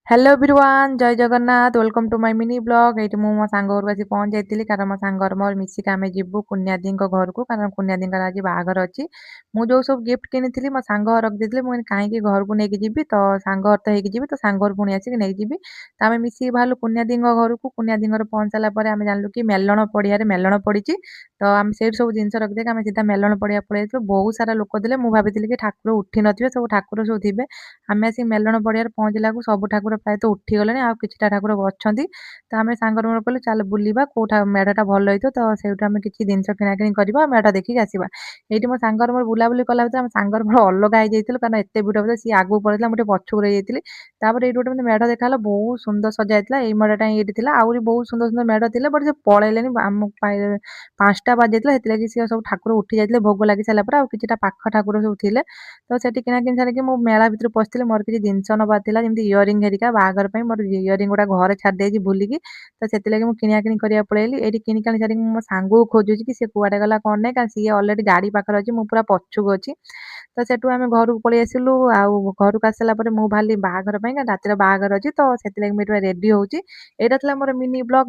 Hello everyone, Jay Jagannath. Welcome to my mini vlog. ଏଇଠି ମୁଁ ମୋ ସାଙ୍ଗ ଘରକୁ ଆସି ପହଞ୍ଚି ଯାଇଥିଲି, କାରଣ ମୋ ସାଙ୍ଗର ମୋର ମିଶିକି ଆମେ ଯିବୁ କୁନିଆଦିଙ୍କ ଘରକୁ, କାରଣ କୁନିଆଦିଙ୍କର ଆଜି ବାହାଘର ଅଛି। ମୁଁ ଯେଉଁ ସବୁ ଗିଫ୍ଟ କିଣିଥିଲି, ମୋ ସାଙ୍ଗ ଘର ରଖିଦେଇଥିଲି। ମୁଁ କହିଲି କାହିଁକି ଘରକୁ ନେଇକି ଯିବି, ତ ସାଙ୍ଗ ଘର ତ ହେଇକି ଯିବି, ତ ସାଙ୍ଗ ଘରୁ ପୁଣି ଆସିକି ନେଇକି ଯିବି। ତ ଆମେ ମିଶିକି ବାହାରିଲୁ କୁନିଆଦିଙ୍କ ଘରକୁ। କୁନିଆଦିଙ୍କ ଘରେ ପହଞ୍ଚି ସାରିଲା ପରେ ଆମେ ଜାଣିଲୁ କି ମେଲଣ ପଡ଼ିଆରେ ମେଲଣ ପଡ଼ିଛି। ତ ଆମେ ସେଇଠି ସବୁ ଜିନିଷ ରଖିଦେଇକି ଆମେ ସିଧା ମେଲଣ ପଡ଼ିଆ ପଳେଇ ଯାଇଥିଲୁ। ବହୁତ ସାରା ଲୋକ ଥିଲେ। ମୁଁ ଭାବିଥିଲି କି ଠାକୁର ଉଠି ନଥିବେ, ସବୁ ଠାକୁର ସବୁ ଥିବେ। ଆମେ ଆସିକି ମେଲଣ ପଡ଼ିଆରେ ପହଞ୍ଚିଲାକୁ ସବୁ ଠାକୁର ପ୍ରାୟତଃ ଉଠିଗଲେଣି, ଆଉ କିଛିଟା ଠାକୁର ଅଛନ୍ତି। ତ ଆମେ ସାଙ୍ଗର ମୋର କହିଲୁ, ଚାଲ ବୁଲିବା, କୋଉଠା ମେଢ଼ଟା ଭଲ ହେଇଥିବ, ତ ସେଇଠୁ ଆମେ କିଛି ଜିନିଷ କିଣାକିଣି କରିବା, ମେଢ଼ ଦେଖିକି ଆସିବା। ଏଇଠି ମୋ ସାଙ୍ଗର ମୋର ବୁଲାବୁଲି କଲା ଭିତରେ ଆମ ସାଙ୍ଗର ମୋର ଅଲଗା ହେଇଯାଇଥିଲୁ, କାରଣ ଏତେ ଭିଡ଼ ଭିତରେ ସିଏ ଆଗକୁ ପଳେଇଥିଲା, ମୁଁ ଟିକେ ପଛକୁ ରହିଯାଇଥିଲି। ତାପରେ ଏଇଠି ଗୋଟେ ମୋତେ ମେଢ଼ ଦେଖାହେଲା, ବହୁତ ସୁନ୍ଦର ସଜା ହେଇଥିଲା। ଏଇ ମେଢ଼ଟା ହିଁ ଏଇଠି ଥିଲା। ଆହୁରି ବହୁତ ସୁନ୍ଦର ସୁନ୍ଦର ମେଢ଼ ଥିଲେ, ବଟ୍ ସେ ପଳେଇଲେନି। ଆମକୁ 5ଟା ବାଜିଯାଇଥିଲା, ସେଥିଲାଗି ସିଏ ସବୁ ଠାକୁର ଉଠି ଯାଇଥିଲେ ଭୋଗ ଲାଗି ସାରିଲା ପରେ। ଆଉ କିଛିଟା ପାଖ ଠାକୁର ସବୁ ଥିଲେ। ତ ସେଠି କିଣାକିଣି ସାରିକି ମୁଁ ମେଳା ଭିତରୁ ପଶିଥିଲି। ମୋର କିଛି ଜିନିଷ ନେବାର ଥିଲା, ଯେମିତି ଇୟରିଂ ହେରିକା ବାହାଘର ପାଇଁ। ମୋର ଇୟରିଂ ଗୁଡ଼ା ଘରେ ଛାଡ଼ି ଦେଇଛି ଭୁଲିକି, ତ ସେଥିଲାଗି ମୁଁ କିଣାକିଣି କରିବାକୁ ପଳେଇଲି। ଏଇଠି କିଣିକାଣି ସାରିକି ମୁଁ ମୋ ସାଙ୍ଗକୁ ଖୋଜୁଛି କି ସେ କୁଆଡ଼େ ଗଲା କ'ଣ ନାହିଁ, କାରଣ ସିଏ ଅଲରେଡ଼ି ଗାଡ଼ି ପାଖରେ ଅଛି, ମୁଁ ପୁରା ପଛକୁ ଅଛି। ତ ସେଠୁ ଆମେ ଘରକୁ ପଳେଇ ଆସିଲୁ। ଆଉ ଘରକୁ ଆସିଲା ପରେ ମୁଁ ବାହାରିଲି ବାହାଘର ପାଇଁ, କାରଣ ରାତିରେ ବାହାଘର ଅଛି। ତ ସେଥିଲାଗି ମୁଁ ଏଠି ରେଡ଼ି ହେଉଛି। ଏଇଟା ଥିଲା ମୋର ମିନି ବ୍ଲଗ୍।